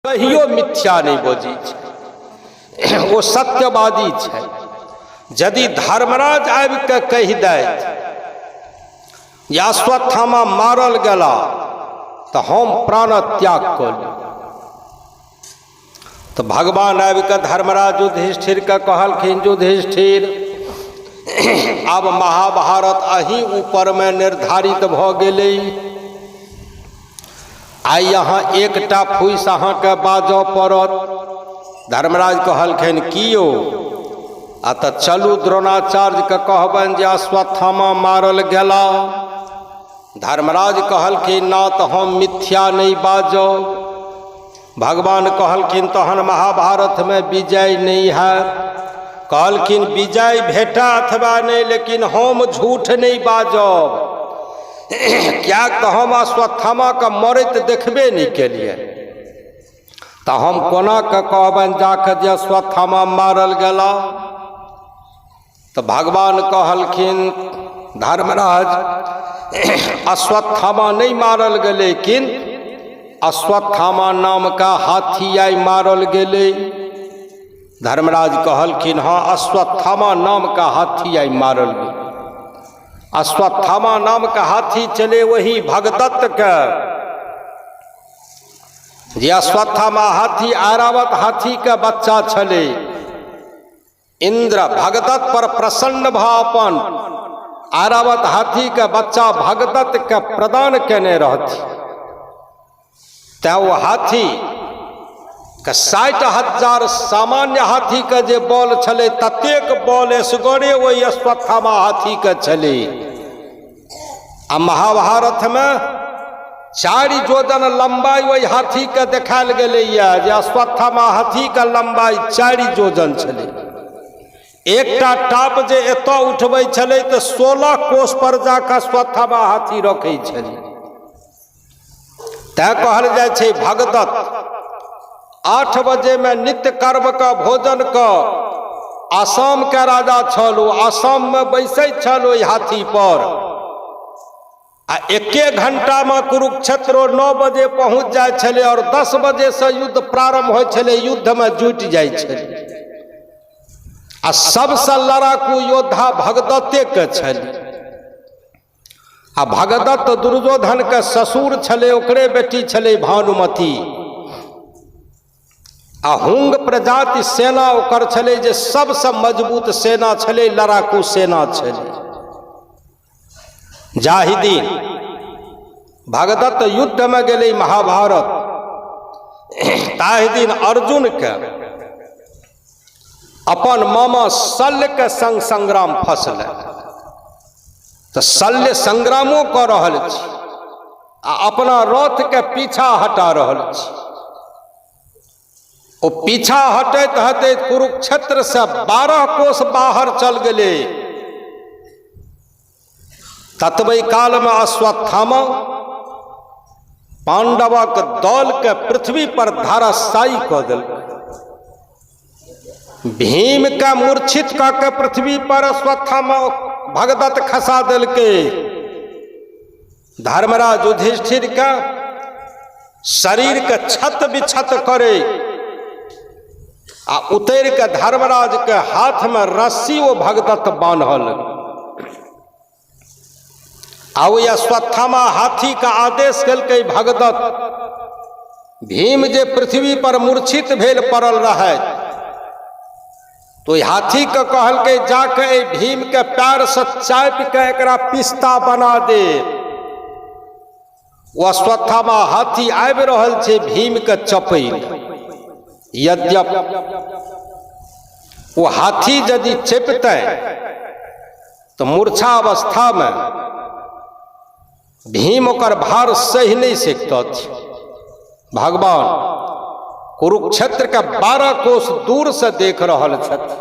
कहियो मिथ्या नहि बजै छै, ओ सत्यवादी छै। यदि धर्मराज आबि कऽ कहि दैत जे अश्वत्थामा मारल गेला तऽ हम प्राण त्याग कऽ ली। तऽ भगवान आबि कऽ धर्मराज युधिष्ठिरके कहलखिन, युधिष्ठिर, आब महाभारत अही ऊपरमे निर्धारित भऽ गेलै। आइ अहाँ एकटा फूसि अहाँके बाजऽ पड़त। धर्मराज कहलखिन, की यौ? आ तऽ चलू द्रोणाचार्यके कहबनि जे अश्वत्थामा मारल गेला। धर्मराज कहलखिन, ना तऽ हम मिथ्या नहि बाजब। भगवान कहलखिन, तहन महाभारतमे विजय नहि हैत। कहलखिन, विजय भेटा अथवा नहि, लेकिन हम झूठ नहि बाजब, किएक तऽ हम अश्वत्थामाके मरैत देखबे नहि केलियै, तऽ हम कोना कऽ कहबनि जाकऽ जे अश्वत्थामा मारल गेला? तऽ भगवान कहलखिन, धर्मराज, अश्वत्थामा नहि मारल गेलै, लेकिन अश्वत्थामा नामका हाथी आइ मारल गेलै। धर्मराज कहलखिन, हँ, अश्वत्थामा नामका हाथी आइ मारल गेलै। अश्वत्थामा नामके हाथी चले वही भगदत्तके, जे अश्वत्थामा हाथी आरावत हाथीके बच्चा छलै। इन्द्र भगदत्त पर प्रसन्न भऽ अपन आरावत हाथीके बच्चा भगदत्तके प्रदान केने रहथि। तैँ ओ हाथी के 60,000 सामान्य हाथीके जे बल छलै, ततेक बल एसगरे ओहि अश्वत्थामा हाथीके छलै। आ महाभारतमे 4 जोजन लम्बाइ ओहि हाथीके देखायल गेलैए जे अश्वत्थामा हाथीके लम्बाइ 4 जोजन छलै। एकटा टाप जे एतऽ उठबै छलै तऽ 16 कोस पर जाकऽ अश्वत्थामा हाथी रखै छलै। तैँ कहल जाइ छै, भगदत्त 8 बजेमे नित्य कर्मके भोजन कऽ आसामके राजा छल, ओ आसाममे बैसैत छल ओहि हाथी पर आ एके घंटामे कुरुक्षेत्र 9 बजे पहुँच जाइ छलै आओर 10 बजेसँ युद्ध प्रारम्भ होइ छलै, युद्धमे जुटि जाइ छलै। आ सबसँ लड़ाकू योद्धा भगदत्तेके छलै। आ भगदत्त दुर्योधनके ससुर छलै, ओकरे बेटी छलै भानुमती। आ हुंग प्रजाति सेना ओकर छलै, जे सबसँ मजबूत सेना छलै, लड़ाकू सेना छलै। जाहि दिन भगदत्त युद्धमे गेलै महाभारत, ताहि दिन अर्जुनके अपन मामा शल्यके संग संग्राम फसलै। तऽ शल्य संग्रामो कऽ रहल छी आ अपना रथके पीछा हटा रहल छी। ओ पीछा हटैत हटैत कुरुक्षेत्र से 12 कोस बाहर चल गेलै। ततबै कालमे अश्वत्थामा पांडवक दलके पृथ्वी पर धाराशायी कऽ देलकै। भीमके मूर्छित कऽ के पृथ्वी पर अश्वत्थामा भगदत्त खसा देलकै। धर्मराज युधिष्ठिरके शरीरके छत विछत करे आ उतरि के धर्मराज के हाथमे रस्सी ओ भगदत्त बान्हल। आ ओहि अश्वत्थामा हाथी के आदेश केलकै भगदत्त, भीम जे पृथ्वी पर मूर्छित भेल पड़ल रहथि, तो ओहि हाथी के कहलकै, जाके एहि भीम के पैर से चापि के एकरा पिस्ता बना दे। ओ अश्वत्थामा हाथी आबि रहल छै भीम के चपै। यद्यप ओ हाथी यदि चपितै तऽ मूर्छा अवस्थामे भीम ओकर भार सहि नहि सकतथि। भगवान कुरुक्षेत्रके 12 कोस दूरसँ देख रहल छथि।